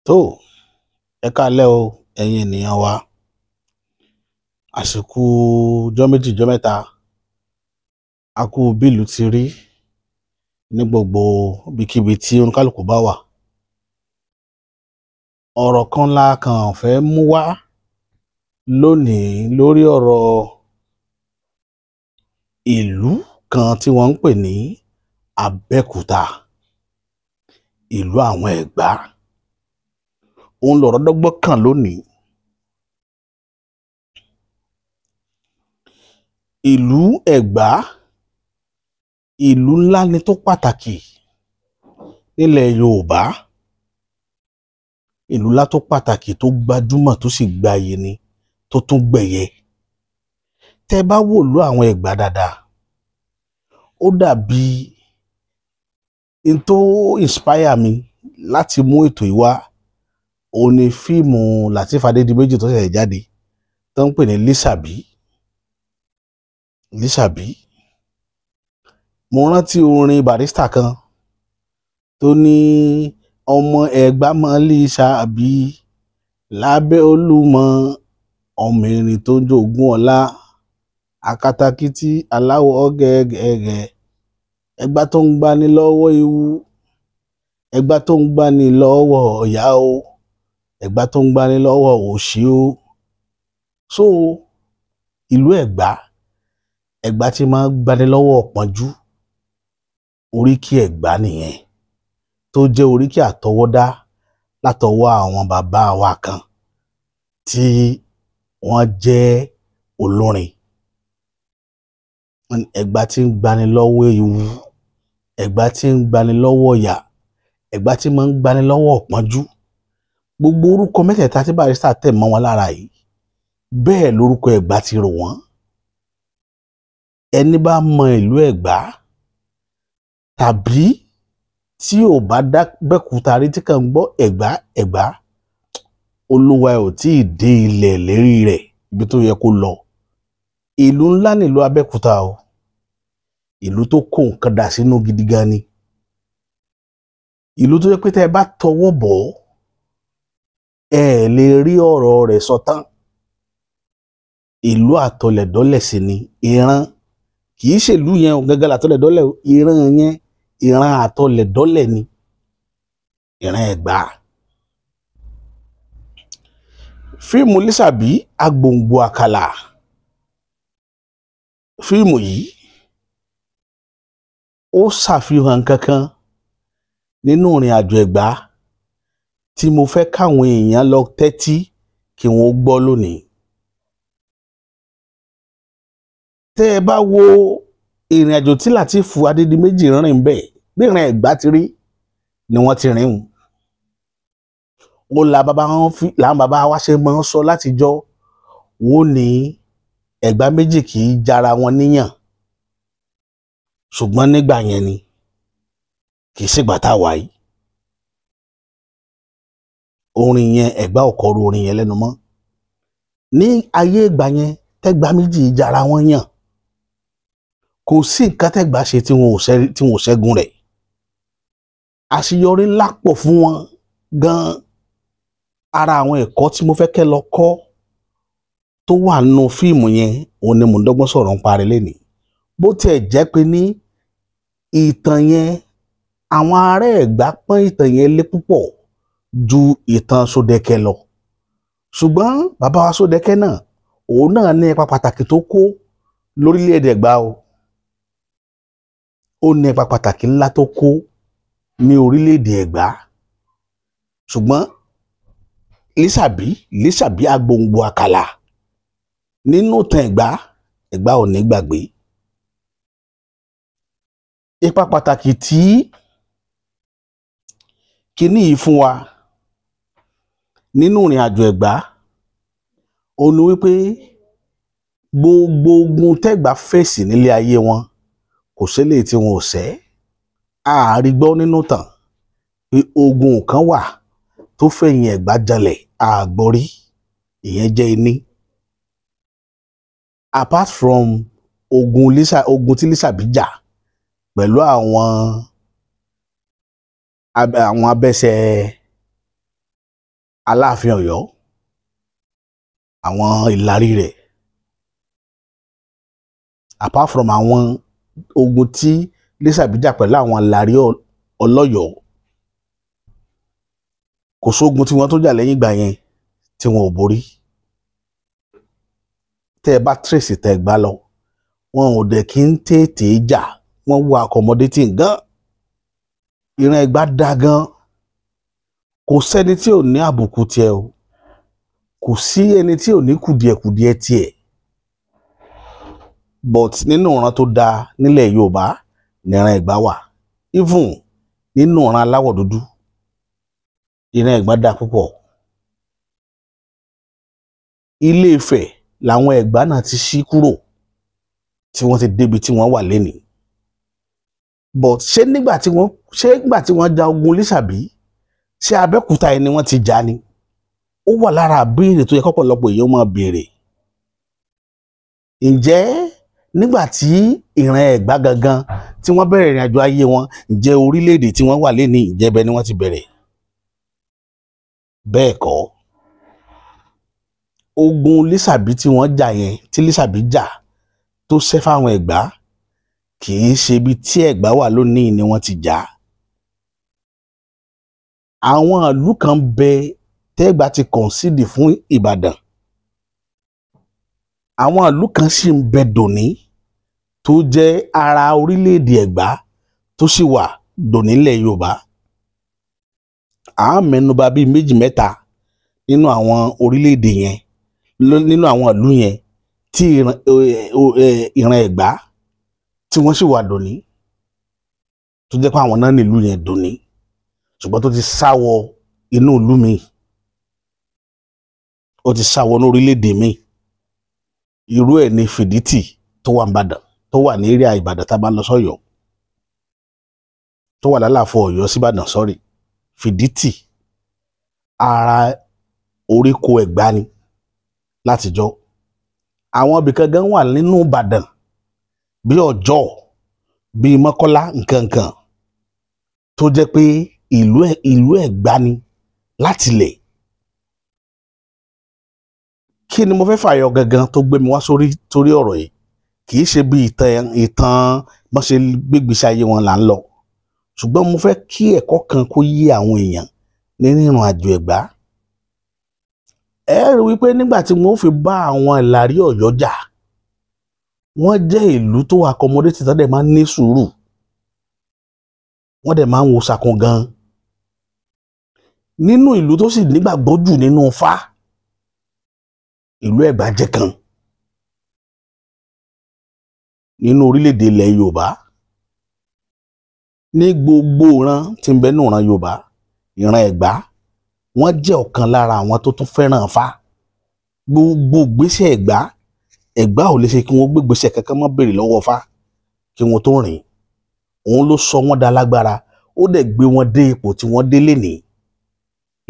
Tó, ẹ káalẹ́ o, ẹ̀yin ènìyàn wa. Àsìkò ọjọ́ méjì, ọjọ́ mẹ́ta, a kú bí ìlú ti rí ní gbogbo ibikíbi tí oníkálukú bá wà. Ọ̀rọ̀ kan la kàn fẹ́ mú wá lónìí lórí ọ̀rọ̀ ìlú kan tí wọ́n ń pè ní Abẹ́òkúta, ìlú àwọn Ẹ̀gbá. Òun lọ̀rọ̀ dọ́gbọ́n kàn lónìí. Ìlú Ẹ̀gbá, ìlú ńlá ni tó pàtàkì nílẹ̀ Yorùbá. Ìlú ńlá tó pàtàkì, tó gbajúmọ̀, tó sì gbayì ni, tó tún gbẹ̀yẹ. Tẹ́ bá wò ìlú àwọn Ẹ̀gbá dáadáa, ó dàbí n tó inspire mi láti mú ètò yìí wá, òun ni fíìmù Lateef Adédìméjì tó ṣẹ̀ṣẹ̀ jáde tó ń pè ní Lísàbí. Lísàbí. Mo rántí orin Barrister kan tó ní ọmọ Ẹ̀gbá mọ́ Lísàbí lábẹ́ Olúmọ, ọmọ erin tó ń jogún ọlá, akatakítí aláwọ̀ gẹ́gẹ́gẹ́, Ẹ̀gbá tó ń gbani lọ́wọ́ ewu, Ẹ̀gbá tó ń gbani lọ́wọ́ ọ̀yà o, Ẹ̀gbá tó ń gbani lọ́wọ́ òṣì o. So ìlú Ẹ̀gbá, Ẹ̀gbá tí máa ń gbani lọ́wọ́ ọ̀pọ̀njú, oríkì Ẹ̀gbá nìyẹn, tó jẹ́ oríkì àtọwọ́dá látọwọ́ àwọn bàbá wa kan tí wọ́n jẹ́ olórin. Ẹ̀gbá tí ń gbani lọ́wọ́ ewu, Ẹ̀gbá tí ń gbani lọ́wọ́ ìyà, Ẹ̀gbá tí máa ń gbani lọ́wọ́ ọ̀pọ̀njú. Gbogbo orúkọ mẹ́tẹ̀ẹ̀ta tí Barrister tẹ̀ mọ́ wọn lára yìí, bẹ́ẹ̀ lórúkọ Ẹ̀gbá ti rò wọ́n. Ẹni bá mọ ìlú Ẹ̀gbá tàbí tí ò bá dábẹ́kúta rí tí kàn ń gbọ́ Ẹ̀gbá Ẹ̀gbá, olúwa ẹ̀ ò tí ì dé ilẹ̀ ìlérí rẹ̀, ibi tó yẹ kó lọ. Ìlú ńlá nílùú Abẹ́òkúta o. Ìlú tó kó nǹkan dà sínú gidi gan ni. Ìlú tó jẹ́ pé tẹ́ ẹ bá tọwọ́ bọ̀ ọ́, ẹ ẹ̀ lè rí ọ̀rọ̀ rẹ̀ sọ tán. Ìlú àtọlẹ̀dọ́lẹ̀ sì ni ìran. Kì í ṣèlú yẹn o gangan làtọlẹ̀dọ́lẹ̀ o, ìran yẹn, ìran àtọlẹ̀dọ́lẹ̀ ni. Ìran Ẹ̀gbá. Fíìmù Lísàbí Agbòǹgbò Àkàlà. Fíìmù yìí ó ṣàfihàn nǹkan kan nínú ìrìn àjò Ẹ̀gbá tí mo fẹ́ káwọn èèyàn lọ tẹ́tí kí wọ́n gbọ́ lónìí. Tẹ́ ẹ bá wo ìrìn àjò tí Lateef Adédìméjì rìn bẹ́ẹ̀, bí ìrìn Ẹ̀gbá ti rí ni wọ́n ti rìn hùn. Ó la bàbá wọn fi làwọn bàbá wa ṣe máa ń sọ látijọ́, wọ́n ní Ẹ̀gbá méjì kì í jara wọn níyàn. Ṣùgbọ́n nígbà yẹn ni, kì í ṣègbà tá a wà yìí. Orin yẹn, Ẹ̀gbá ò kọru orin yẹn lẹ́nu mọ́. Ní ayé ìgbà yẹn, tẹ́gbà méjì jara wọn yàn. Kò sí nǹkan tẹ́gbà ṣe tí wọn ò ṣẹ́gun rẹ̀. Àṣeyọrí ńlá pọ̀ fún wọn gan-an. Ara àwọn ẹ̀kọ́ tí mo fẹ́ kẹ́ lọ kọ́ tó wà nínú fíìmù yẹn, òun ni mò ń dọ́gbọ́n sọ̀rọ̀ ń parí lénìí. Bó tiẹ̀ jẹ́ pé ní ìtàn yẹn, àwọn ará Ẹ̀gbá pọ́n ìtàn yẹn lé púpọ̀ ju ìtàn Sódẹkẹ lọ. Ṣùgbọ́n bàbá wa Sódẹkẹ náà, òun náà ní ipa pàtàkì tó kó lórílẹ̀-èdè Ẹ̀gbá o. Ó ní ipa pàtàkì ńlá tó kó ní orílẹ̀-èdè Ẹ̀gbá. Ṣùgbọ́n Lísàbí, Lísàbí Agbòǹgbò Àkàlà nínú ìtàn Ẹ̀gbá, Ẹ̀gbá ò ní gbàgbé. Ipa pàtàkì tí kíní yìí fún wa nínú ìrìn àjò Ẹ̀gbá, òun ni wípé gbogbo ogun tẹ́gbá fèsì nílé ayé wọn, kò séléyìí tí wọn ò ṣẹ́. A à rí gbọ́ nínú ìtàn pé ogun kan wà tó fẹ̀yìn Ẹ̀gbá janlẹ̀, a à gbọ́ rí. Ìyẹn jẹ́ ení. Apart from ogun Lísà, ogun tí Lísàbí jà pẹ̀lú àwọn abẹ́sẹ̀ Aláàfin Ọ̀yọ́, àwọn ìlarí rẹ̀, apart from àwọn ogun tí Lísàbí jà pẹ̀lú àwọn ìlarí ọlọ́yọ̀ọ́, kò sógun tí wọ́n tó jà lẹ́yìn ìgbà yẹn tí wọn ò borí. Tẹ́ ẹ bá trace tẹ́ ẹ gbá lọ, wọn ò dẹ̀ kí ń tètè jà, wọ́n wọ accommodating gan. Ìran Ẹ̀gbá dá gan. Kò sẹ́ni tí ò ní àbùkù tiẹ̀ o, kò sí ẹni tí ò ní kùdìẹ̀kùdìẹ̀ tiẹ̀, but nínú ìran tó dáa nílẹ̀ Yorùbá níran Ẹ̀gbá wà. Even nínú ìran aláwọ̀ dúdú, ìran Ẹ̀gbá dáa púpọ̀. Ilé Ifẹ̀ làwọn Ẹ̀gbá náà ti ṣí kúrò tí wọ́n ti débi tí wọ́n wà lénìí. But ṣé nígbà tí wọ́n ṣé nígbà tí wọ́n ja ogun Lísàbí, ṣé Abẹ́òkúta yìí ni wọ́n ti jà ni? Ó wà lára àbéèrè tó yẹ kọ́pọ̀lọpọ̀ èèyàn máa béèrè. Ǹjẹ́ nígbà tí ìran Ẹ̀gbá gangan tí wọ́n bẹ̀rẹ̀ ìrìn àjò ayé wọn, ǹjẹ́ orílẹ̀-èdè tí wọ́n wà lénìí, ǹjẹ́ ibẹ̀ ni wọ́n ti bẹ̀rẹ̀? Bẹ́ẹ̀ kọ́. Ogun Lísàbí tí wọ́n jà yẹn, tí Lísàbí jà tó ṣẹ́ fáwọn Ẹ̀gbá, kì í ṣe ibi tí Ẹ̀gbá wà lónìí ni wọ́n ti jà. Àwọn ìlú kan bẹ tẹ́gbà ti concede fún Ìbàdàn, àwọn ìlú kan sì ń bẹ dòní tó jẹ́ ara orílẹ̀-èdè Ẹ̀gbá tó sì wà dòní nílẹ̀ Yorùbá. À ń mẹ́nubà bíi méjì mẹ́ta nínú àwọn orílẹ̀-èdè yẹn, nínú àwọn ìlú yẹn tí ìran Ẹ̀gbá tí wọ́n sì wà dòní, tó jẹ́ pé àwọn náà nílùú yẹn dòní, ṣùgbọ́n tó ti sáwọ inú ìlú mi, ó ti sáwọ ní orílẹ̀-èdè mi. Irú ẹ̀ ní Fìdítì tó wà nìbàdàn, tó wà ní area Ìbàdàn tá a bá lọ sọ́yọ́, tó wà lálàfo Ọ̀yọ́ síbàdàn, sọ́rí, Fìdítì ara oríko Ẹ̀gbá ni látijọ́. Àwọn ibìkan gan wà nínú Ìbàdàn bí Ọjọ́, bí Mọ́kọ́lá, nkankan tó jẹ́ pé ìlú Ẹ̀gbá ni látilẹ̀. Kí ni mo fẹ́ fàyọ gangan tó gbé mi wá sórí torí ọ̀rọ̀ yìí? Kì í ṣe bí ìtàn bọ́n ṣe gbégbèsè ayé wọn là ń lọ, ṣùgbọ́n mo fẹ́ kí ẹ̀kọ́ kan kó yé àwọn èèyàn nínú ìrìn àjò Ẹ̀gbá. Ẹ rí wípé nígbà tí wọ́n fi bá àwọn ìlàrí Ọ̀yọ́ jà, wọ́n jẹ́ ìlú tó accommodate, tó dẹ̀ máa ń ní sùúrù, wọ́n dẹ̀ máa ń wo sàkún gan. Nínú ìlú tó sì nígbàgbọ́ jù nínú Ifá, ìlú Ẹ̀gbá jẹ́ kan nínú orílẹ̀-èdè ilẹ̀ Yorùbá. Ní gbogbo ìran tí ń bẹ nínú ìran Yorùbá, ìran Ẹ̀gbá wọ́n jẹ́ ọ̀kan lára àwọn tó tún fẹ́ràn Ifá. Gbogbo gbèsè Ẹ̀gbá, Ẹ̀gbá ò lè ṣe kí wọ́n gbégbèsè kankan má béèrè lọ́wọ́ Ifá kí wọ́n tó rìn. Òun ló sọ wọ́n da lágbára, ó dẹ̀ gbé wọn dé ipò tí wọ́n dé lénìí.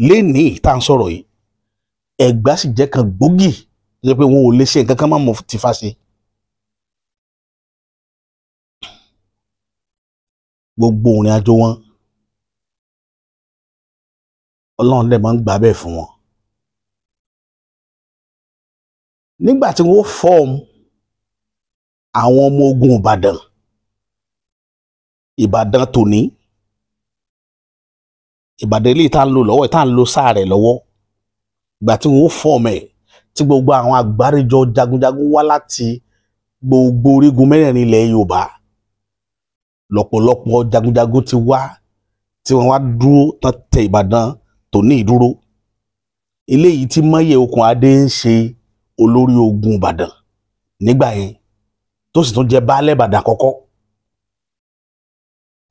Lénìí tá à ń sọ̀rọ̀ yìí, Ẹ̀gbá sì jẹ́ kan gbòógì tó jẹ́ pé wọn ò lè ṣe nǹkan kan má mọ̀ tìfá ṣe. Gbogbo ìrìn àjò wọn, Ọlọ́run dẹ̀ máa ń gbà bẹ́ẹ̀ fún wọn. Nígbà tí wọ́n fọ́ọ̀mù àwọn ọmọ ogun Ìbàdàn, Ìbàdàn tòní, Ìbàdàn eléyìí tá ń lò lọ́wọ́, tá ń lo sáà rẹ̀ lọ́wọ́, ìgbà tí wọ́n fọ́ọ̀mù ẹ̀, tí gbogbo àwọn àgbáríjọ jagunjagun wá láti gbogbo orígun mẹ́rẹ̀ẹ̀rin ilẹ̀ Yorùbá, lọ́pọ̀lọpọ̀ jagunjagun ti wá tí wọ́n wá dúró tán tẹ Ìbàdàn tòní ìdúró. Eléyìí tí Mọ́yẹ̀ Okùnadé ń ṣe olórí ogun Ìbàdàn nígbà yẹn, tó sì tún jẹ́ baálẹ̀ Ìbàdàn àkọ́kọ́.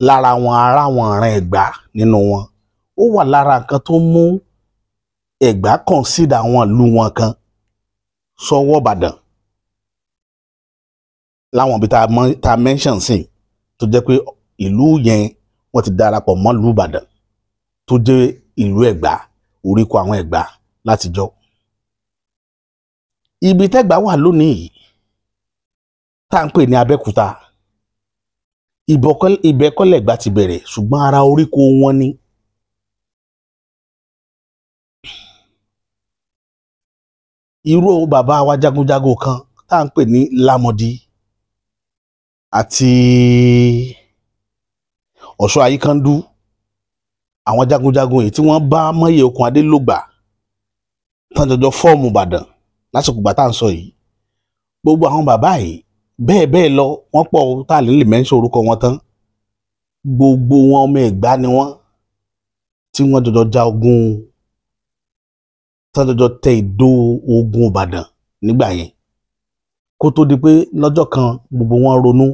Lára wọn ará wọn ìran Ẹ̀gbá nínú wọn, ó wà lára nǹkan tó mú Ẹ̀gbá consider àwọn ìlú wọn kan sọ́wọ́ Ìbàdàn láwọn ibi tá a mention sí, tó jẹ́ pé ìlú yẹn wọ́n ti darapọ̀ mọ́ ìlú Ìbàdàn tó jẹ́ ìlú Ẹ̀gbá, oríko àwọn Ẹ̀gbá látijọ́. Ibi tẹ́gbá wà lónìí yìí tá à ń pè ní Abẹ́òkúta, ibẹ̀ kọ́ lẹ̀gbá ti bẹ̀rẹ̀, ṣùgbọ́n ara oríko wọn ni. Irú bàbá wa jagunjagun kan tá à ń pè ní Lámọdí àti Ọ̀ṣọ́ Ayíkándú, àwọn jagunjagun yìí tí wọ́n bá Mọ́yè Okùnadé lògbà tán jọjọ fọ́ọ̀mù Ìbàdàn lásìkò ìgbà tá à ń sọ yìí. Gbogbo àwọn bàbá yìí bẹ́ẹ̀ bẹ́ẹ̀ lọ, wọ́n pọ̀ tá a lè lè mẹ́ńsọ̀ orúkọ wọn tán. Gbogbo wọn ọmọ Ẹ̀gbá ni wọ́n, tí wọ́n jọjọ ja ogun, tán jọjọ tẹ ìdó ogun Ìbàdàn nígbà yẹn. Kó tó di pé lọ́jọ́ kan gbogbo wọn ronú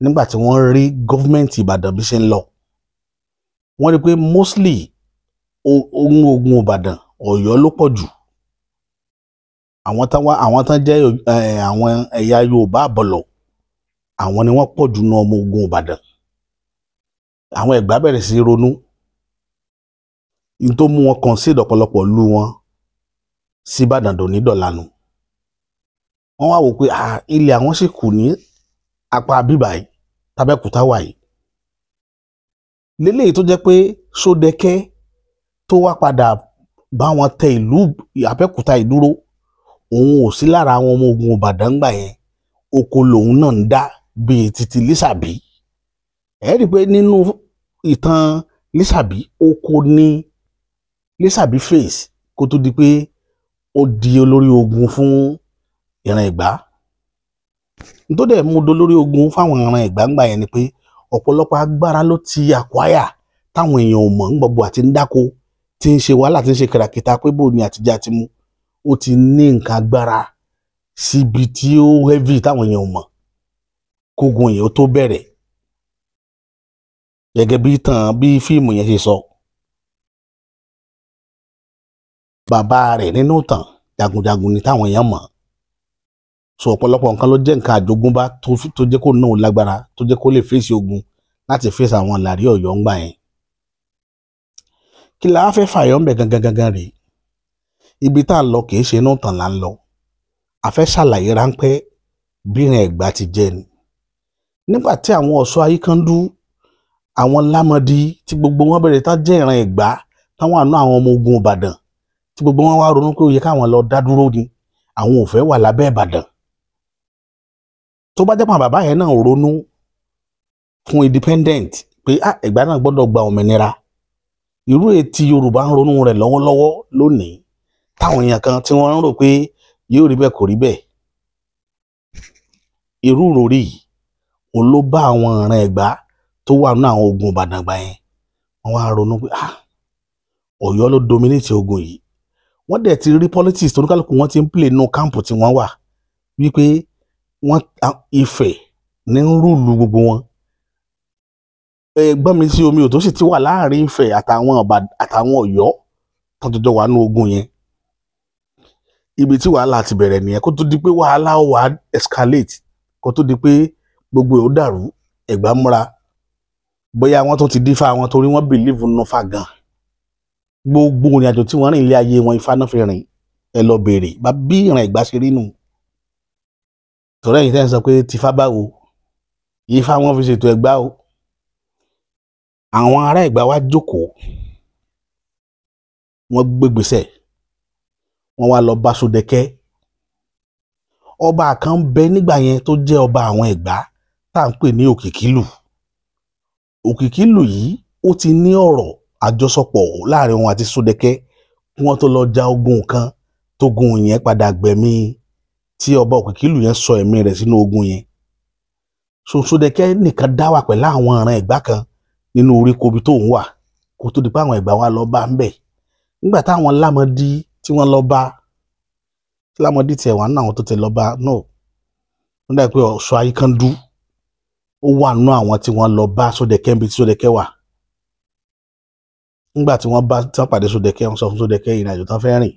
nígbà tí wọ́n rí gọ́fúmẹ̀ntì Ìbàdàn bí ṣe ń lọ. Wọ́n rí pé mostly ogun Ìbàdàn Ọ̀yọ́ ló pọ̀ jù. Àwọn tán wá, àwọn tán jẹ́ àwọn ẹ̀yà Yorùbá àbọ̀lọ̀, àwọn ni wọ́n pọ̀ jù nínú ọmọ ogun Ìbàdàn. Àwọn Ẹ̀gbá bẹ̀rẹ̀ sí ronú. N tó mú wọn concede ọ̀pọ̀lọpọ̀ ìlú wọn sí Ìbàdàn dòní dọ̀là nù. Wọ́n wá wò pé ilẹ̀ àwọn sì kù ní apá bíbà yìí tàbẹ́kúta wà yìí. Léléyìí tó jẹ́ pé Ṣódẹkẹ́ tó wá padà bá wọn tẹ ìlú Abẹ́òkúta yìí dúró, òun ò sí lára àwọn ọmọ ogun Ìbàdàn ńgbà yẹn. Oko lòun náà ń dá bíi titi Lísàbí. Ẹ rí i pé nínú ìtàn Lísàbí, oko ní Lísàbí face kó tó di pé ó di olórí ogun fún ìran Ẹ̀gbá. N tó dẹ̀ mú dolórí ogun fáwọn ìran Ẹ̀gbá ńgbà yẹn ni pé ọ̀pọ̀lọpọ̀ agbára ló ti acquire táwọn èèyàn ò mọ̀ ń gbogbo àti ń dáko, tí ń ṣe wàhálà, tí ń ṣe kìràkìtà pé bò ní àtijọ́ àti mu. Ó ti ní nǹkan agbára síbi tí ó heavy táwọn èèyàn ò mọ̀ kógun yẹn ó tó bẹ̀rẹ̀. Gẹ́gẹ́ bí ìtàn bí fíìmù yẹn ṣe sọ, bàbá rẹ̀ nínú ìtàn jagunjagun ni táwọn èèyàn mọ̀. So ọ̀pọ̀lọpọ̀ nǹkan ló jẹ́ nǹkan àjogúnbá tó jẹ́ kó náà lágbára, tó jẹ́ kó lè fèsì ogun láti fèsì àwọn làrí Ọ̀yọ́ ńgbà yẹn. Kí la wá fẹ́ fàyọ̀ ńbẹ̀ gangan gangan rèé? Ibi tá à ń lọ kì í ṣe inú ìtàn là ń lọ. A fẹ́ ṣàlàyé ráńpẹ́ bí ìran Ẹ̀gbá ti jẹ́ ni. Nígbà tí àwọn Ọ̀ṣọ́ Ayíkándú, àwọn Lámọdí tí gbogbo wọn bẹ̀rẹ̀ tán jẹ́ ìran Ẹ̀gbá táwọn àna àwọn ọmọ ogun Ìbàdàn, tí gbogbo wọn wá ronú pé ó yẹ káwọn lọ dá dúró ni, àwọn ò fẹ́ wà lábẹ́ Ìbàdàn. Tó bá jẹ́ pé àwọn bàbá yẹn náà ronú fún independent pé Ẹ̀gbá náà gbọ́dọ̀ gba òmìnira, irú ètí Yorùbá ń ronú rẹ̀ lọ́wọ́lọ́wọ́ lónìí, táwọn èèyàn kan tí wọ́n ń rò pé yóò rí bẹ́ẹ̀ kò rí bẹ́ẹ̀. Irú ìròrí yìí òun ló bá àwọn ìran Ẹ̀gbá tó wà nínú àwọn ogun Ìbàdàn gbà yẹn. Wọ́n wá ronú pé Ọ̀yọ́ ló dominate ogun yìí. Wọ́n dẹ̀ ti rí politics tó oníkálukú wọn ti ń play nínú káàmpù tí wọ́n wà, wípé wọ́n Ifẹ̀ ní ń rúlu gbogbo wọn. Gbọ́n mi sí omi ò tó sì ti wà láàrin Ifẹ̀ àtàwọn Ọ̀yọ́ tó jọjọ wà nínú ogun yẹn. Ibi tí wàhálà ti bẹ̀rẹ̀ nìyẹn, kó tó di pé wàhálà ó wà escalate, kó tó di pé gbogbo ẹ̀ ó dàrú. Ẹ̀gbá múra, bóyá wọ́n tún ti dífá wọn torí wọ́n believe nínú Ifá gan. Gbogbo ìrìn àjò tí wọ́n rìn ilé ayé wọn, Ifá náà fi rìn. Ẹ lọ bèrè bá bí ìran Ẹ̀gbá ṣe rí nù. Tọ́lá ẹ̀yin tẹ́ ń sọ pé tìfá báwo, Ifá wọn fi ṣètò Ẹ̀gbá o. Àwọn ará Ẹ̀gbá wá jókòó, wọ́n gbégbèsè, wọ́n wá lọ bá Ṣódẹkẹ́. Ọba kan bẹ nígbà yẹn tó jẹ́ ọba àwọn Ẹ̀gbá tá à ń pè ní Òkìkílù. Òkìkílù yìí ó ti ní ọ̀rọ̀ àjọsọpọ̀ láàrin wọn àti Ṣódẹkẹ́ kí wọ́n tó lọ ja ogun kan, tógun yẹn padà gbẹ̀mí tí ọba Òkìkílù yẹn sọ ẹ̀mí rẹ̀ sínú ogun yẹn. So Ṣódẹkẹ́ nìkan dá wà pẹ̀lú àwọn ìran Ẹ̀gbá kan nínú oríko ibi tó ń wà, kó tó di pé àwọn Ẹ̀gbá wa lọ bá ń bẹ̀. Nígbà táwọn Lámọdí tí wọ́n lọ bá, Lámọdí tiẹ̀ wà nínú àwọn tó ti lọ bá, no, wọ́n dà pé Ọ̀ṣọ́ Ayíkándú ó wà nínú àwọn tí wọ́n lọ bá Ṣódẹkẹ́ níbi tí Ṣódẹkẹ́ wà. Nígbà tí wọ́n bá tí wọ́n pàdé Ṣódẹkẹ́, wọ́n sọ fún Ṣódẹkẹ́ ìrìn àjò tán fẹ́ rìn.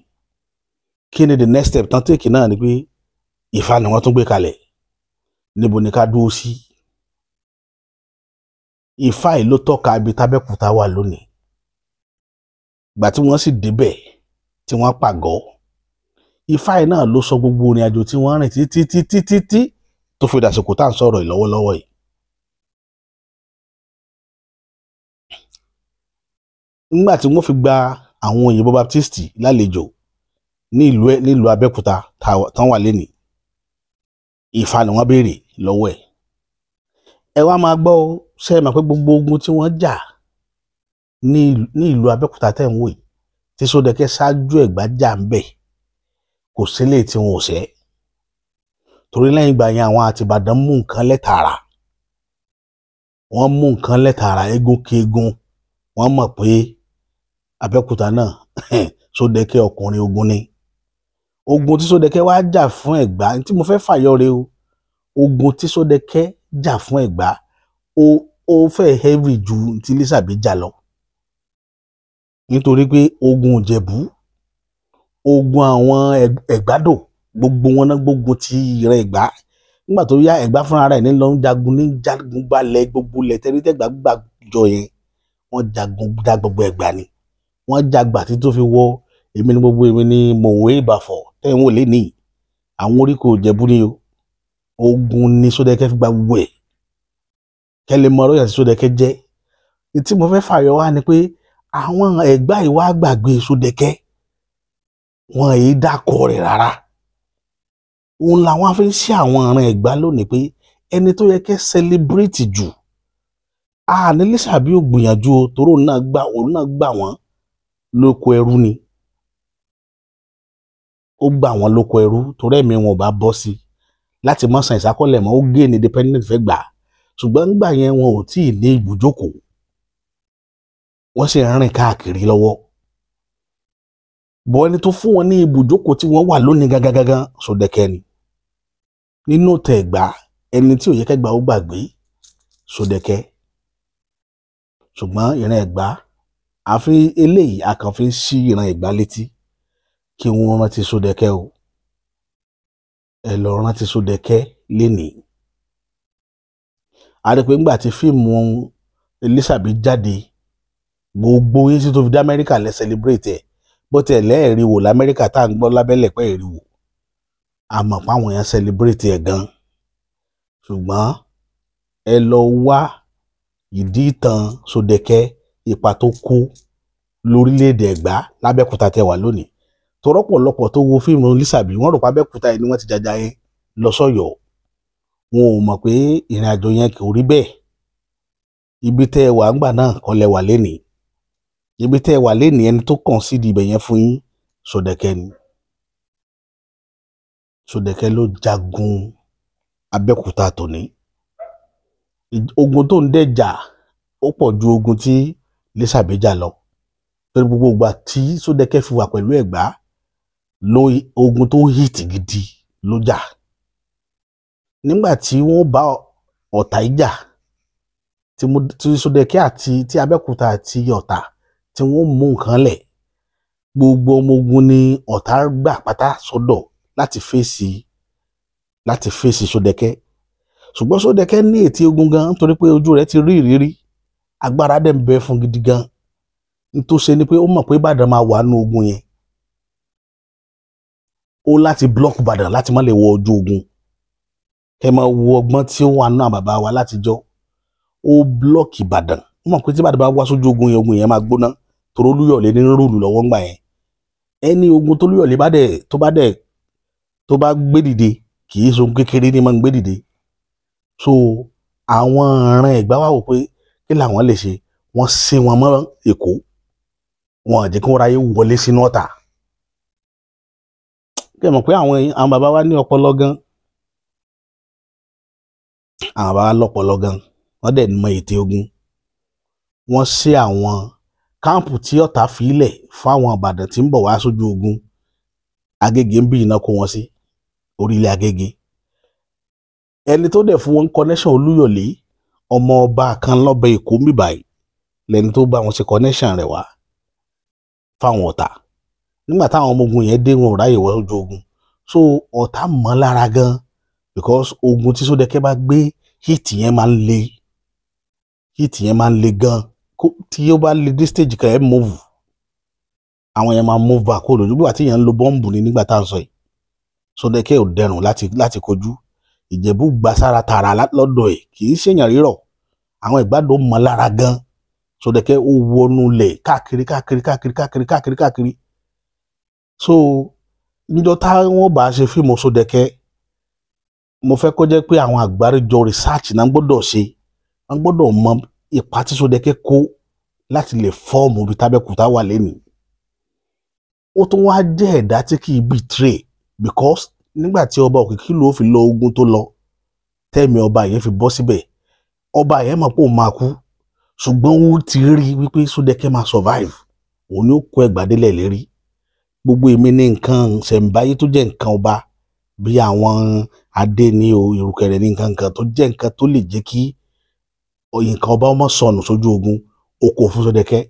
Kí ni the next step tán take náà ni pé Ifá ni wọ́n tún gbé kalẹ̀. Níbo ni ká dúró sí? Ifá yìí ló tọ́ka ibi tábẹ́kúta wà lónìí. Ìgbà tí wọ́n sì débẹ̀ tí wọ́n pàgọ́, Ifá yìí náà ló sọ gbogbo ìrìn àjò tí wọ́n rìn títí títí títí tó fi dàsìkò tá à ń sọ̀rọ̀ yìí lọ́wọ́lọ́wọ́ yìí. Nígbà tí wọ́n fi gba àwọn òyìnbó Baptist lálejò ní ìlú nílùú Abẹ́òkúta tán wà lénìí. Ifá ni wọ́n béèrè lọ́wọ́ ẹ̀. Ẹ wá máa gbọ́ o, ṣé ẹ mọ̀ pé gbogbo ogun tí wọ́n jà ní ìlú Abẹ́òkúta tẹ̀ ń wò yìí, tí Sódẹkẹ́ ṣáájú Ẹ̀gbá jà ń bẹ̀, kò sílẹ̀ tí wọn ò ṣẹ́. Torí lẹ́yìn ìgbà yẹn àwọn àti Ìbàdàn mú nǹkan lẹ́tàrà, wọ́n mú nǹkan lẹ́tàrà eégún kéégún. Wọ́n mọ̀ pé Abẹ́òkúta náà Sódẹkẹ́ ọkùnrin ogun ni. Ogun tí Sódẹkẹ́ wá jà fún Ẹ̀gbá, tí mo fẹ́ fàyọ rèé o, ogun tí Sódẹkẹ́ jà fún Ẹ̀gbá ó fẹ́ heavy ju ti Lísàbí jà lọ, nítorí pé ogun Ìjẹ̀bú, ogun àwọn Ẹ̀gbádò, gbogbo wọn náà gbógun ti ìran Ẹ̀gbá. Nígbà tó yá, Ẹ̀gbá fúnra rẹ̀ ní lọ ń jagun, ní jagun gbalẹ̀ gbogbo ilẹ̀ tẹ́rítẹ́gbà gbàjọ yẹn, wọ́n jagun dá gbogbo Ẹ̀gbá ni. Wọ́n jagbà tí tó fi wọ èmi ní gbogbo èmi ní mòwe Ìbàfọ̀ tẹ́ ń wò lénìí, àwọn oríkò Ìjẹ̀bú ni o. Ogun ni Sódẹkẹ́ fi gba gbogbo ẹ̀. Kẹ́lẹ́ mọ ọ̀rọ̀ yẹn tí Sódẹkẹ́ jẹ́. Tí mo fẹ́ fàyọ wá ni pé àwọn Ẹ̀gbá yìí wá gbàgbé Sódẹkẹ́, wọn èyí dákọ rẹ̀ rárá. Òun làwọn fi ń ṣe àwọn ọ̀ràn Ẹ̀gbá lónìí pé ẹni tó yẹ kẹ́ sẹlẹbírìtì jù, a ní Lísàbí ò gbìyànjú o, torí òun náà gbà wọ́n lóko ẹrú ni. Ó gbà wọ́n lóko ẹrú torí ẹ̀mí wọn ò bá bọ́ sí láti má san ìsákọ́lẹ̀ mọ́, ó gé ní independent fẹ́ gbà. Ṣùgbọ́n ńgbà yẹn wọn ò tí ì ní ibùjókòó, wọ́n sì ń rìn káàkiri lọ́wọ́. Bọ́ ẹni tó fún wọn ní ibùjókòó tí wọ́n wà lónìí gangan gangan, Sódẹkẹ́ ni. Nínú tẹ̀ Ẹ̀gbá, ẹni tí ò yẹ kẹ́gbà ó gbàgbé Sódẹkẹ́. Ṣùgbọ́n ìran Ẹ̀gbá, àfi eléyìí a kàn fi ń ṣí ìran Ẹ̀gbá létí kí wọ́n rántí Sódẹkẹ́ o. Ẹ lọ rántí Sódẹkẹ́ lénìí. A rí pé ńgbà tí fíìmù Lísàbí jáde, gbogbo yín tí tó fi dé Amẹ́ríkà lẹ celebrate ẹ̀, bó tiẹ̀ lẹ́ẹ̀rí wò l'Amẹ́ríkà tá à ń gbọ́ lábẹ́lẹ̀ pẹ́ ẹ̀rí wò, a mọ̀ pé àwọn èèyàn celebrate ẹ̀ gan. Ṣùgbọ́n ẹ lọ wá ìdí ìtàn Sódẹkẹ́, ipa tó kó lórílẹ̀‐èdè Ẹ̀gbá l'Abẹ́òkúta tẹ wà lónìí. Torọ́pọ̀lọpọ̀ tó wo fíìmù Lísàbí, wọ́n rò pé Abẹ́òkúta yìí ni wọ́n ti jàjà yẹn lọ sọ́yọ́. Wọn ò mọ̀ pé ìrìn àjò yẹn kò rí bẹ́ẹ̀. Ibi tẹ́ ẹ wà ńgbà náà kọ́ lẹ wà lénìí. Ibi tẹ́ ẹ wà lénìí, ẹni tó kàn sí ibẹ̀ yẹn fún yín, Sódẹkẹ́ ni. Sódẹkẹ́ ló jagun Abẹ́òkúta tòní. Ogun tó ń dẹ̀jà ó pọ̀ ju ogun tí Lísàbí jà lọ. Torí gbogbo ìgbà tí Sódẹkẹ́ fi wà pẹ̀lú Ẹ̀gbá, ló ogun tó hìtì gidi ló jà. Nígbà tí wọ́n bá Ọ̀tà ìjà, tí Sódẹkẹ́ àti tí Abẹ́òkúta àti Ọ̀tà tí wọ́n mú nǹkan lẹ̀, gbogbo ọmọ ogun ni Ọ̀tà gbà pátá sọ́dọ̀ láti fèsì Sódẹkẹ́. Ṣùgbọ́n Sódẹkẹ́ ní ètí ogun gan, nítorí pé ojú rẹ̀ ti rí ìrírí, agbára dẹ̀ ń bẹ fún gidi gan. N tó ṣe ni pé ó mọ̀ pé Ìbàdàn máa wà nínú ogun yẹn, ó láti block Ìbàdàn láti má lè wọ ojú ogun. Kẹ́ máa wo ọgbọ́n tí ó wà nínú àwọn bàbá wa látijọ́. Ó block Ìbàdàn, ó mọ̀ pé tí Ìbàdàn bá wá sójú ogun yẹn, ogun yẹn máa gbóná, torí Olúyọ̀lé ní rúùlù lọ́wọ́ ńgbà yẹn. Ẹni ogun tó Olúyọ̀lé bá dẹ̀ tó bá gbé dìde, kì í sohun kékeré ní máa ń gbé dìde. So àwọn ọ̀ràn Ẹ̀gbá wà wò pé kí làwọn lè ṣe, wọ́n sé wọn mọ́ Èkó, wọn ò jẹ́ kí wọ́n ráyè wọlé sínú Ọ̀tà. Kí ẹ mọ̀ pé àwọn bàbá wa ní ọpọlọ gan, àwọn bàbá wa lọ́pọlọ gan, wọ́n dẹ̀ mọ ète ogun. Wọ́n sé àwọn káàmpù tí Ọ̀tà fi lẹ̀ fáwọn Ìbàdàn tí ń bọ̀ wá sójú ogun. Agége ń bí iná kó wọn sí orílẹ̀ Agége. Ẹni tó dẹ̀ fún wọn connection Olúyọ̀lé, ọmọ ọba kan lọ́bẹ̀ Èkó mi báyìí lẹni tó bá wọn ṣe connection rẹ̀ wá fáwọn Ọ̀tà. Nígbà táwọn ọmọ ogun yẹn dé, wọn ò ráyè wọ ojú ogun. So Ọ̀tà mọ́ lára gan, because ogun tí Sódẹkẹ́ bá gbé, hit yẹn máa ń le, hit yẹn máa ń le gan. Tí ó bá le dé stage kan, ẹ move, àwọn yẹn máa move back kó lójú. Bí wàá tí yẹn ń lo bọ́ǹbù ni nígbà tá à ń sọ yìí. Sódẹkẹ́ ò dẹrùn láti kojú. Ìjẹ̀bú gba sára tààrà lọ́dọ̀ ẹ̀, kì í ṣèyàn rírọ̀. Àwọn Ìgbàdo mọ́ lára gan. Sódẹkẹ́ ó wọnú lẹ̀ káàkiri káàkiri káàkiri káàkiri káàkiri káàkiri. So Níjọ́ táwọn bá ṣe fíìmù Sódẹ̀kẹ́, mo fẹ́ kó jẹ́ pé àwọn àgbáríjọ research náà gbọ́dọ̀ ṣe, wọ́n gbọ́dọ̀ mọ ipa tí Sódẹ̀kẹ́ kó láti lè form ibi tábẹ́kúta wà lénìí. Ó tún wá jẹ́ ẹ̀dá tí kì í betray, because nígbà tí ọba Òkìkí ló fi lọ ogun tó lọ, tẹ́mi ọba yẹn fi bọ́ síbẹ̀, ọba yẹn mọ̀ pé òun máa kú, ṣùgbọ́n ó ti rí wípé Sódẹ̀kẹ́ máa survive, òun ni ó kó Ẹ̀gbá délẹ̀ lérí. Gbogbo èmi ní nǹkan ṣẹ̀ǹbáyé tó jẹ́ nǹkan ọba, bí àwọn adé ní o, ìrùkẹ̀rẹ̀ ní nǹkan kan tó jẹ́ nǹkan tó lè jẹ́ kí nǹkan ọba ọmọ sọnù sójú ogun, ó kó fún Sódẹ̀kẹ́.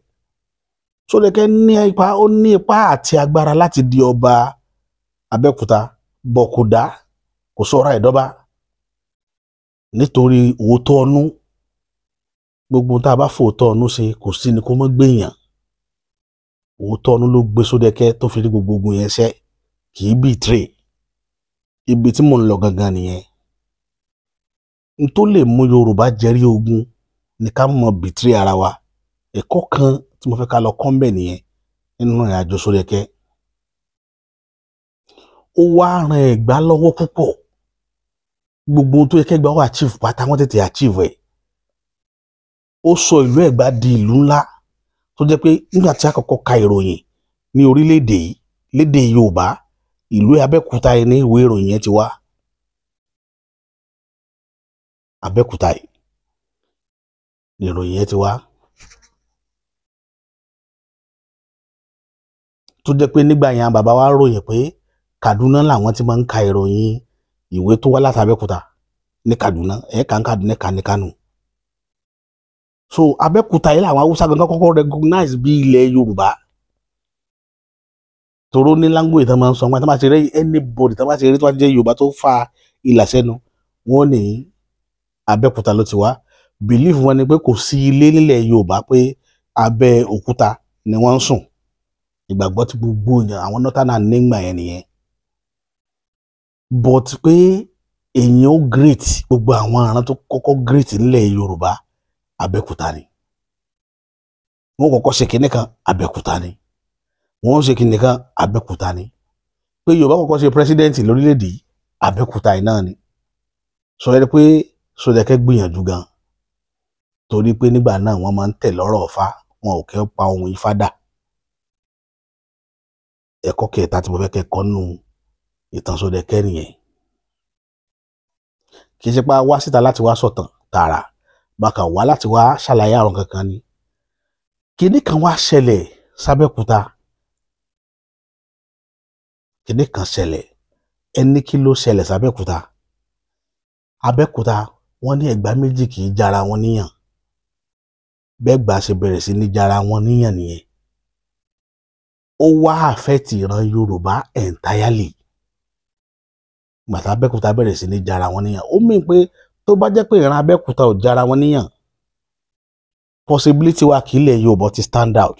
Sódẹ̀kẹ́ ní ipa, ó ní ipá àti agbára láti di ọba Abẹ́òkúta, bọ̀ kò dá, kò sọ̀rọ̀ ẹ̀dọ́ba nítorí òótọ́ ọnú. Gbogbo tá a bá fòótọ́ ọnú ṣe, kò sí ni kó mọ́ gbèyàn. Òótọ́ ọnú ló gbé Sódẹ̀kẹ́ tó fi rí gbogbo ogun yẹn ṣẹ́, kì í betray. Ibi tí mò ń lọ gangan nìyẹn. N tó lè mú Yorùbá jẹrí ogun ni ká mọ̀ betray ara wa. Ẹ̀kọ́ kan tí mo fẹ́ ká lọ kọ́ ńbẹ̀ nìyẹn nínú ìrìn àjò Sódẹ̀kẹ́. Ó wá ran Ẹ̀gbá lọ́wọ́ púpọ̀. Gbogbo ohun tó yẹ kẹ́gbá wà achieve pátá, wọ́n tètè achieve ẹ̀. Ó sọ ìlú Ẹ̀gbá di ìlú ńlá tó jẹ́ pé nígbà tí a kọ́kọ́ ka ìròyìn ní orílẹ̀-èdè yìí lédè Yorùbá, ìlú Abẹ́òkúta yìí ní ìwé ìròyìn yẹn ti wá. Abẹ́òkúta yìí ní ìròyìn yẹn ti wá. Tó jẹ́ pé nígbà yẹn bàbá wa ròyìn pé Kaduna làwọn ti máa ń ka ìròyìn ìwé tó wá láti Abẹ́òkúta ní Kaduna, ẹ̀ka ń Kaduna, ẹ̀ka ní Kano. So Abẹ́òkúta yìí làwọn Haúsá gangan kọ́kọ́ recognize bí ilẹ̀ Yorùbá. Toró ní language tó máa ń sọ wọn, tó máa ti rí anybody tó máa ti rí tó máa jẹ́ Yorùbá tó fa ìlà sẹ́nu, wọ́n ní Abẹ́òkúta ló ti wá. Belief wọn ni pé kò sí ilé nílẹ̀ Yorùbá pé abẹ́ òkúta ni wọ́n ń sùn. Ìgbàgbọ́ tí gbogbo èèyàn àwọn northern nígbà yẹn nìyẹn. But pé èèyàn ó great, gbogbo àwọn àrùn tó kọ́kọ́ great nílẹ̀ Yorùbá, Abẹ́òkúta ni. Wọ́n kọ́kọ́ ṣe kinní kan, Abẹ́òkúta ni. Wọ́n ṣe kinní kan, Abẹ́òkúta ni. Pé Yorùbá kọ́kọ́ ṣe president lórílẹ̀‐èdè, Abẹ́òkúta yìí náà ni. Sọ yẹ pé Sódẹ̀kẹ́ gbìyànjú gan, torí pé nígbà náà wọ́n máa ń tẹ̀ lọ́rọ̀ Ifá, wọn ò kẹ́ pa ohun Ifá dà. Ẹ̀kọ́ kẹta tí mo fẹ́ kẹ́ kọ́ nù ìtàn Sódẹ̀kẹ́ nìyẹn. Kì í ṣe pé a wá síta láti wá sọ̀tàn tààrà, bákan wá láti wá ṣàlàyé àrùn kankan ni. Kinní kan wá ṣẹlẹ̀ sábẹ́òkúta. Kinní kan ṣẹlẹ̀, ẹni kí ló ṣẹlẹ̀ sábẹ́òkúta? Abẹ́òkúta wọ́n ní Ẹ̀gbá méjì kì í jara wọn níyàn. Bẹ́ẹ̀gbá ṣe bẹ̀rẹ̀ sí ní jara wọn níyàn nìyẹn. Ó wá affect ìran Yorùbá entirely. Gbàtà Abẹ́òkúta bẹ̀rẹ̀ sí ní jara wọn níyàn, ó mì pé tó bá jẹ́ pé ìran Abẹ́òkúta ò jara wọn níyàn, possibility wa kì í lẹ̀ Yorùbá ti stand out,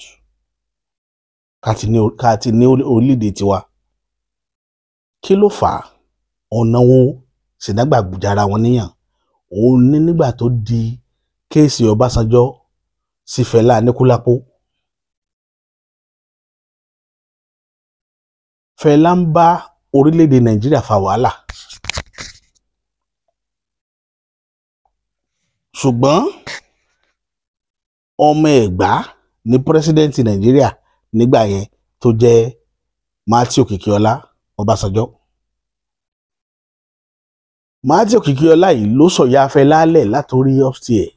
ká ti ní orílẹ̀-èdè tiwa. Kí ló fà á? Ọ̀nà wo sìnàgbà jara wọn níyàn? Òun ní nígbà tó di case Ọbásanjọ́ sí Fẹlá Aníkúlápó. Fẹlá ń bá orílẹ̀-èdè Nàìjíríà fa wàhálà, ṣùgbọ́n ọmọ Ẹ̀gbá ní pírẹsidẹ́ǹtì Nàìjíríà nígbà yẹn tó jẹ́ Matthew Òkìkíọlá Ọbásanjọ́. Matthew Òkìkíọlá yìí ló sọ̀yà Fẹlá lẹ̀ látòrí upstairs.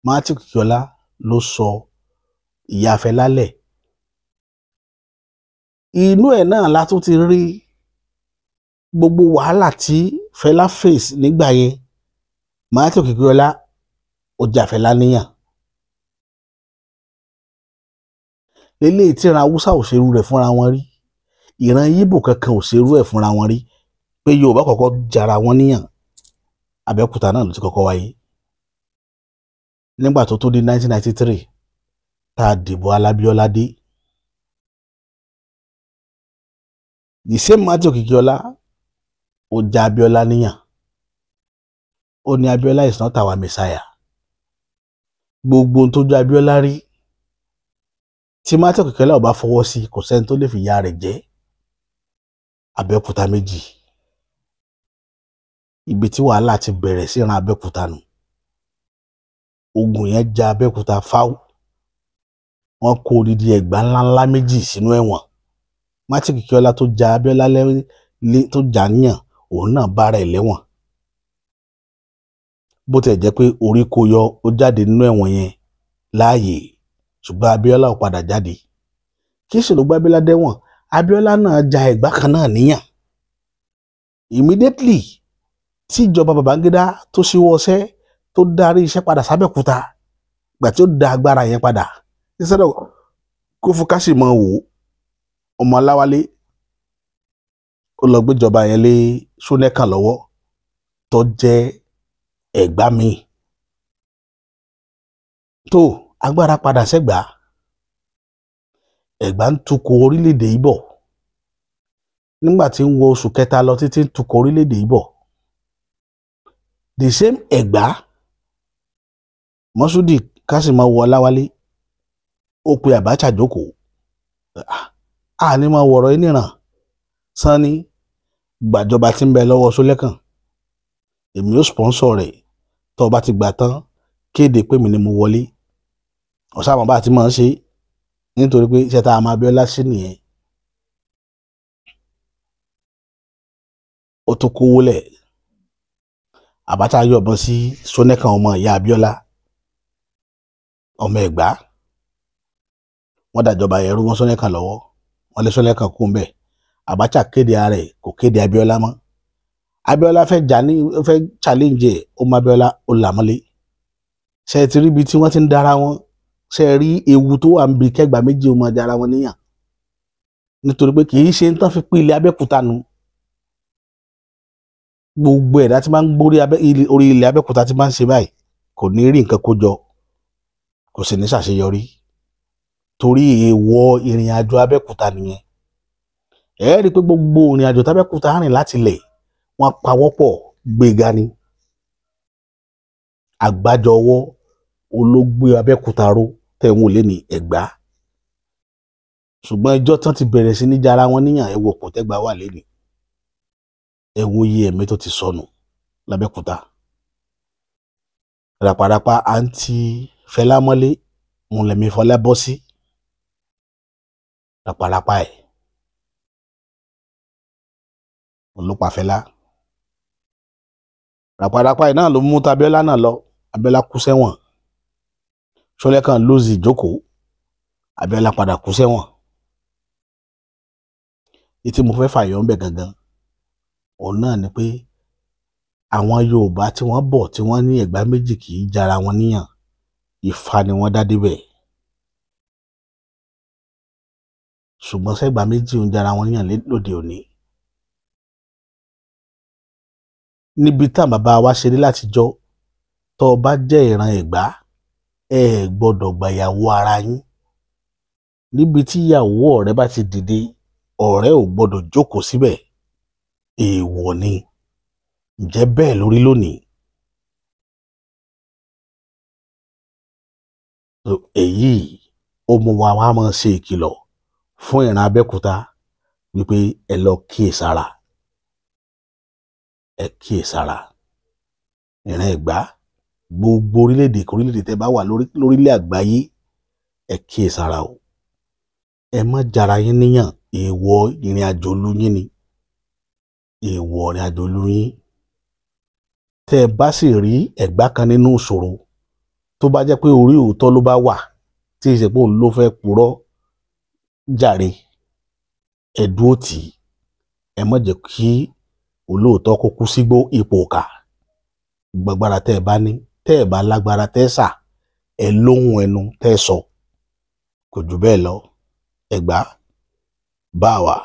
Matthew Òkìkíọlá ló sọ ìyá Fẹlá lẹ̀. Inú ẹ̀ náà la tún ti rí gbogbo wàhálà tí Fẹlá face nígbà yẹn. Matthew Òkìkíọlá ó jà Fẹlá níyàn. Lélẹ́yìí tí ìran Haúsá ò ṣerú rẹ̀ fúnra wọn rí, ìran Yíbò kankan ò ṣerú ẹ̀ fúnra wọn rí, pé Yorùbá kọ́kọ́ jara wọn níyàn. Abẹ́òkúta náà ló ti kọ́kọ́ wáyé. Nígbà tó tó di 1993 tá a dìbò Alábíọ́lá dé, the same Matthew Òkìkíọlá ó já Abíọ́lá níyàn. Ó ní Abíọ́lá is not our messiah. Gbogbo ohun tó ju Abíọ́lá rí Tí Matthew Òkìkíọlá ò bá fọwọ́ sí, kò sẹ́ni tó lè fi ìyá rẹ̀ jẹ́. Abẹ́òkúta méjì, ibi tí wàhálà ti bẹ̀rẹ̀ sí ìran Abẹ́òkúta nù. Ogun yẹn ja Abẹ́òkúta fáwọ́, wọ́n kó odidi Ẹ̀gbá ńláńlá méjì sínú ẹ̀wọ̀n. Matthew Òkìkíọlá tó ja Abíọ́lá tó jà níyàn, òun náà bára ẹ̀ lẹ́wọ̀n. Bó tiẹ̀ jẹ́ pé orí kó yọ, ó jáde nínú ẹ̀wọ̀n yẹn láàyè, ṣùgbọ́n Abíọ́lá ò padà jáde. Kí sì ló gbá Abíọ́lá dẹ́wọ̀n? Abíọ́lá náà ja Ẹ̀gbá kan náà níyàn. Immediately tí ìjọba Babangida tó ṣíwọ́ ọṣẹ́ tó darí iṣẹ́ padà sábẹ́òkúta, gbà tí ó da agbára yẹn padà, instead of kó fún Káṣímọ̀ wò ọmọ Ọláwálé, ó lọ gbéjọba yẹn lé Ṣónẹ́kàn lọ́wọ́ tó jẹ́ Ẹ̀gbá mi. Tó agbára padà sẹ́gbàá, Ẹ̀gbá ń tukọ̀ orílẹ̀-èdè yìí bọ̀. Nígbà tí ń wọ oṣù kẹta lọ títí ń tukọ̀ orílẹ̀-èdè yìí bọ̀, the same Ẹ̀gbá Mọ́ṣúdì Káṣímọ̀ wọ Ọláwálé, ó pe Abacha jókòó. A ní máa wọ̀rọ̀ yìí níran. Sanni gbàjọba tí ń bẹ lọ́wọ́ Ṣólékàn, èmi ó sponsor rẹ̀. Tó o bá ti gbà tán, kéde pé mi ni mo wọlé. Ọ̀sán bá ti máa ń ṣe, nítorí pé iṣẹ́ tá a máa Abíọ́lá sí nìyẹn. Ó tún kówó lẹ̀. Abacha yọ̀bọ̀n sí Ṣónẹ́kàn ọmọ ìyá Abíọ́lá, ọmọ Ẹ̀gbá. Wọ́n dàjọba ẹ̀rú wọn Ṣónẹ́kàn lọ́wọ́, wọ́n lé Ṣónẹ́kàn kú ńbẹ̀. Abacha kéde ara ẹ̀, kò kéde Abíọ́lá mọ́. Abíọ́lá fẹ́ jà ní, ó fẹ́ challenge ẹ̀, ó mọ Abíọ́lá, ó là mọ́lé. Ṣe ti rí ibi tí wọ́n ti ń dára wọn? Ṣe rí ewu tó wà níbi kẹgbàá méjì ó máa dára wọn níyàn? Nítorí pé kì í ṣe ń tán fi pín ilẹ̀ Abẹ́òkúta nu. Gbogbo ẹ̀dá tí máa ń gbórí orí ilẹ̀ Abẹ́òkúta tí máa ń ṣe báyìí kò ní rí nǹkan kó jọ, kò sì ní ṣàṣeyọrí, torí èèwọ̀ ìrìn àjò Abẹ́òkúta nìyẹn. Ẹ rí i pé gbogbo ìrìn àjò tábẹ́òkúta rìn láti ilẹ̀, wọ́n pawọ́pọ̀ gbéga ni. Àgbájọ ọwọ́ olóògbé Abẹ́òkúta ró tẹ̀wọ̀n lé ní Ẹ̀gbá. Ṣùgbọ́n ìjọ tán ti bẹ̀rẹ̀ sí ní jara wọn níyàn, ẹ wo òpó tẹ́gbà wà lẹ́nu, ẹ wo iye ẹ̀mí tó ti sọnù lábẹ́òkúta. Ràpàràpà àǹtí Fẹlá mọ́lé, òun lẹ̀mí Fọlá bọ́ sí ràpàràpà ẹ̀, òun ló pa Fẹlá. Ràpàràpà ẹ̀ náà ló mú Tabíọ́lá náà lọ. Abíọ́lá kú sẹ́wọ̀n. Ṣọlẹ́kàn lóòzì ìjókòó, Abíọ́lá padà kú sẹ́wọ̀n. Ètí mo fẹ́ fàyọ̀ ńbẹ̀ gangan, òun náà ni pé àwọn Yorùbá tí wọ́n bọ̀ tí wọ́n ní Ẹ̀gbá méjì kì í jara wọn níyàn, Ifá ni wọ́n dá débẹ̀. Ṣùgbọ́n sẹ́gbà méjì ń jara wọn níyàn lóde òní. Níbi táwọn bàbá wa ṣe rí látijọ́, tó o bá jẹ́ ìran Ẹ̀gbá, ẹ gbọ́dọ̀ gbàyàwó ara yín. Níbi tí ìyàwó ọ̀rẹ́ bá ti dìde, ọ̀rẹ́ ò gbọ́dọ̀ jókòó síbẹ̀, èèwọ̀ ni. Ǹjẹ́ bẹ́ẹ̀ lórí lónìí? Èyí ó mú wa wá máa ṣe ìkìlọ̀ fún ìran Abẹ́òkúta wípé ẹ lọ kíyèsára, ẹ kíyèsára. Ìran Ẹ̀gbá, gbogbo orílẹ̀-èdè orílẹ̀-èdè tẹ́ bá wà lórílẹ̀ àgbáyé, ẹ kíyèsára o. Ẹ má jara yín níyàn, èèwọ̀ ìrìn àjò lu yín ni, èèwọ̀ ìrìn àjò lu yín. Tẹ́ ẹ bá sì rí Ẹ̀gbá kan nínú ìṣòro, tó bá jẹ́ pé orí òótọ́ ló bá wà, tí ìṣe pé òun ló fẹ́ purọ́ jàre, ẹ dúró tì í. Ẹ má jẹ́ kí olóòótọ́ kó kú sígbó ipò ọ̀kà. Gbàgbára tẹ́ ẹ bá ní, tẹ́ ẹ bá lágbára tẹ́ ẹ sà, ẹ lóhùn ẹnu tẹ́ ẹ sọ. Kò jù bẹ́ẹ̀ lọ. Ẹ̀gbá bá wa.